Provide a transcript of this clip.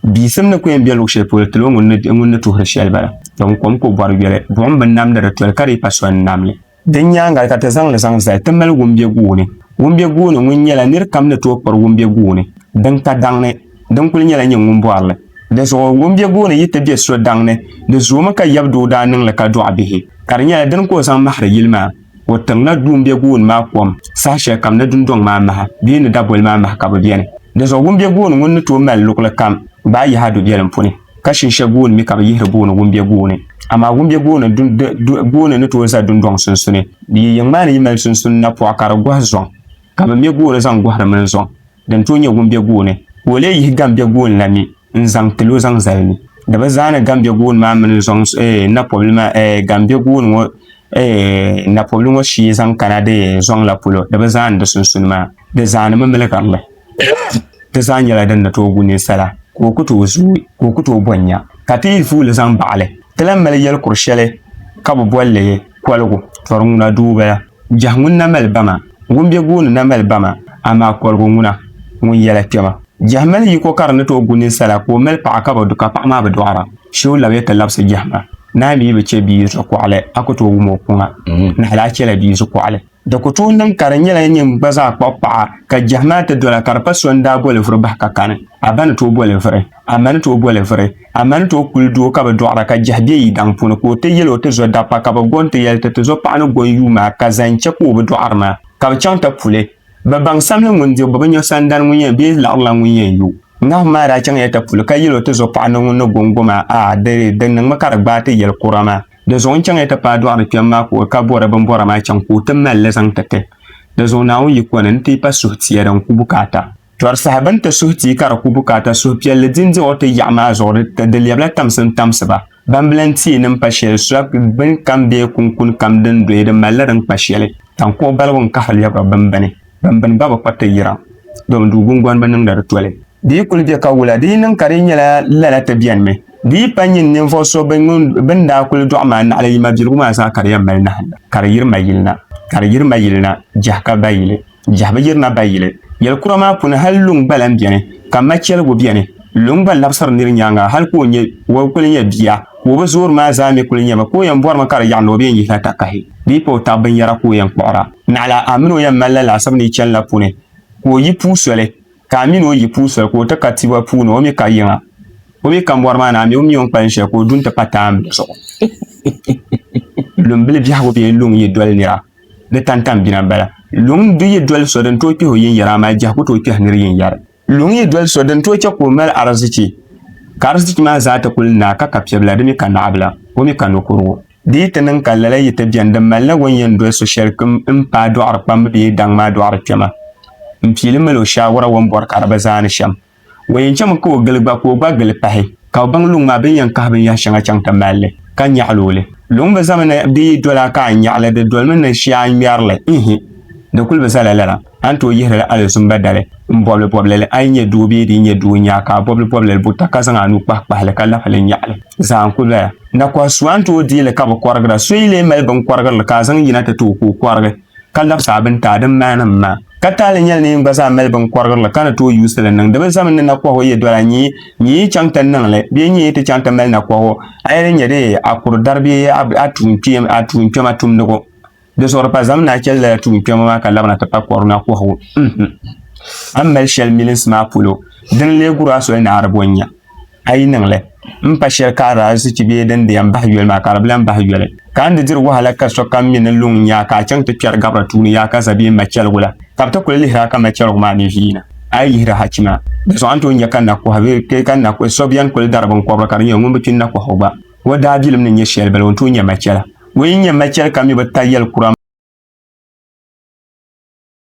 Biisim ni ku yɛn be luɣ shɛli polo tili o ŋun ni tuhiri shɛli bala. Dɔn kom ku bɔri yoli, buɣim bi namdi di toli ka di yi pa so n-nam li. Din nyaaŋa ka ti zaŋ li zaŋ zali ti mali wumbɛ gooni. Wumbɛ gooni ŋun nyɛla nir kam ni tooi kpuri wumbɛ gooni din ka daŋ ni, din kuli nyɛla nyin ŋun bɔri li. Di zuɣu wumbɛ gooni yi ti be so daŋ ni, di zoomi ka yab doo daa niŋ li ka dɔɣi bihi, ka di nyɛla dini ka o zaŋ mahiri yili maa. O tiŋla wumbɛ gooni maa kom saha shɛli kam ni dundɔŋ maa maha bee ni daboli maa maha ka bɛ beni. Di zuɣu wumbɛ gooni ŋun ni tooi mali luɣili kam gbaai yaha du biɛlim puni. Ka shinshe gooni mi ka bɛ yihiri booni Wumbɛ gooni. Amaa Wumbɛ gooni gooni ni tooi za dundɔŋ sunsuni. Di yi yiŋ maa ni yi mali sunsuni napɔɣu ka di gɔhi zɔŋ, ka bɛ me gooni zaŋ gɔhiri mini zɔŋ, din tooi nyɛ Wumbɛ gooni. Ka o lee yihi Gambɛ gooni la mi n-zaŋ tili o zaŋ zali ni. Di bi zaani Gambɛ gooni maa mini zɔŋ eeh napɔbili maa eeh Gambɛ gooni ŋɔ eeh napɔbili ŋɔ shee zaŋ kana di zɔŋ la polo, di bi zaani di sunsuni maa. Di zaanimi miligiri li. Di zaa nyɛla din ni tooi gu ninsala ka o ku tooi zooi ka o ku tooi bɔ n-nya. Ka ti yi vuui li zaŋ baɣi li, ti lahi mali yɛl kur shɛli ka bɛ boli li koligu. Tɔri ŋuna doo bala. Jahi ŋun na mali ba maa. Ŋun be gooni na mali ba maa, amaa koligu ŋuna ŋun yɛla kpɛma. Jahi mali yiko ka di ni tooi gu ninsala ka o mali paɣa ka paɣa maa bi dɔɣira. Shee o labiya ti labisi jahi maa. Naa mi yi bi chɛ bia zuɣukɔɣili, a ku tooi wum o kuŋa. Naɣila a chɛla bia zuɣukɔɣili. Di ku tooi niŋ ka di nyɛla nyin gba zaa kpuɣi paɣa ka jahi maa ti dola ka di pa so n-daa boli vuri bahi ka kani. A ba ni tooi boli vuri, a ma ni tooi boli vuri, a ma ni tooi kuli doo ka bi dɔɣira ka jahi be yi daŋ puuni ka o ti yɛl o tizɔdabpa ka bɛ go nti yɛli ti tizɔpaɣa ni go n-yuui maa ka zaŋ chɛ ka o bi dɔɣiri maa ka bɛ chaŋ ti puli. Bɛ baŋ samli ŋun di bɛ bi nya sandani ŋun yɛn bee laɣirila ŋun yɛn yo. Ŋahibu maa daa chaŋya ti puli ka yɛl o tizɔpaɣa ni ŋun ni go n-go maa, Aa, di niŋmi ka di gbaai ti yɛl kura maa. Di zuɣu n chaŋya ti paai dɔɣiri kpɛm maa ka o ka bɔri binbɔra maa chaŋ ka o ti mali li zaŋ ti ti. Di zuɣu Naawuni yi ko ni n-ti pa suhutia din ku bukaata. Tɔri saha bɛ ni ti suhi ti ka di ku bukaata suhupiɛlli dindiɣu ti yaɣa maa zuɣu di lɛbila tamsi n-tamsi ba. Ban bi lan teei ni m-pa shɛli sula bini kam bee kunkuni kam din doya di malila din kpa shɛli. Taŋkuɣu baligu n-kahiri lɛbiri bimbini. Bimbini gba bi kpariti yira domi duu gungɔni bi niŋdi di toli. Di yi kuli be ka wula, di yi niŋ ka di nyɛla lala ti benimi. Di yi pa nyin ninvuɣ so bɛ ni daa kuli dɔɣi ma naɣila yi mabiligu maa zaa ka di yɛn mali nahinda, ka di yiri mayili na, ka di yiri mayili na, jahi ka bayili, jahi bi yirina bayili. Yɛl kura maa puuni hal luŋ gba lan beni, ka machɛligu beni. Luŋ gba labisiri nir nyaaŋa hal ka o nyɛ o kuli nyɛ bia, ka o bi zoori maa zaa mi kuli nyɛmi ka o yɛn bɔrimi ka di yaɣindi o bɛ yɛn yihila takahi di yi pa o tab binyɛra ka o yɛn kpuɣira. Naɣila a mini o yɛn malila laasabu ni yi chanila puuni ka o yi puu soli, ka a mini o yi puu soli ka o ti ka tiba puuni o mi ka yiŋa, o mi ka mɔri maa ni a mi o mi o ni kpalim shɛli ka o du nti pa taambili zuɣu. Lumbili biɛhigu bee luŋ yi doli nira di tantam bina m-bala. Luŋ di yi doli so di ni tooi kpɛhi o yinyɛri amaa jahi ku tooi kpɛhi nir yinyɛri. Luŋ yi doli so, din tooi chɛ ka o mali arizichi, ka arizichi maa zaa ti kuli naai ka ka piɛbila, di mi ka naɣibila, o mi ka nokurigu. Di yi ti niŋ ka lala yi ti beni, di malila o ni yɛn doli so shɛli m-paai dɔɣiri kpamba bee daŋ maa dɔɣiri kpɛma m-pii li mali o shaawara o ni bɔri ka di bi zaani shɛm. O yɛn chɛmi ka o gili gba ka o gba gili pahi, ka bɛ baŋ luŋ maa bɛ ni yɛn kahi binyɛr shɛŋa chaŋ ti mali li, ka nyaɣil o li. Luŋ bi zami ni bɛ yi doli a ka a nyaɣi li, di dolimi ni shee a ŋmɛri li, ihi! Di kuli bi zala lala. A ni tooi yihiri li alizumba dali m-bɔbili bɔbili li, a yi nya doo bee di yi nya doo n-nya a ka a bɔbili bɔbili li buta ka zaŋ a nuu kpahi kpahi li ka labi li nyaɣi li zaa n-kuli bala. Nakɔhi su a ni tooi deei li ka bi kɔrigira. So yi lee mali binkɔrigiri li ka a zaŋ yina ti ti o ka o kɔrigi ka labisi a bini ti a, din maani m-maa. Ka taali nyɛli ni yin gba zaa mali binkɔrigiri li ka ni tooi yuusi li niŋ. Di bi zami ni nakɔhigu yi doli a nyee nyee yi chaŋ ti niŋ li bee nyee yi ti chaŋ ti mali nakɔhigu a yi di nya dee a kuri dari bee a tuun kpɛma tumdigu. Di zuɣu di pa zami ni a chɛli lala tuun kpɛma maa ka labina ti pa kɔri na kɔhigu. Unhun. A ni mali shɛli milinsi maa polo, dini n-lee guri a soli ni a di bo n-nya. A yi niŋ li, m pa shɛli ka a daa azichi bee din di yɛn bahi yoli maa ka di bi lan bahi yoli. Ka a ni di diri wahala ka sokam mi ni luŋ n-nya a ka a chaŋ ti kpɛri gabira tuuni yaa ka za bee machɛligu la, ka bɛ ti kuli lihiri a ka machɛligu maa mi viina. A yi yihiri hachi maa, di zuɣu a ni tooi nya ka nakɔha bee ka so bɛn kuli dari biŋkɔbiri ka di nyɛ ŋun bi kpi nakɔhigu gba. O daabilim ni nyɛ shɛli bala, o ni tooi nya machɛla. O yi nya machɛli ka mi bi ta yɛl kura.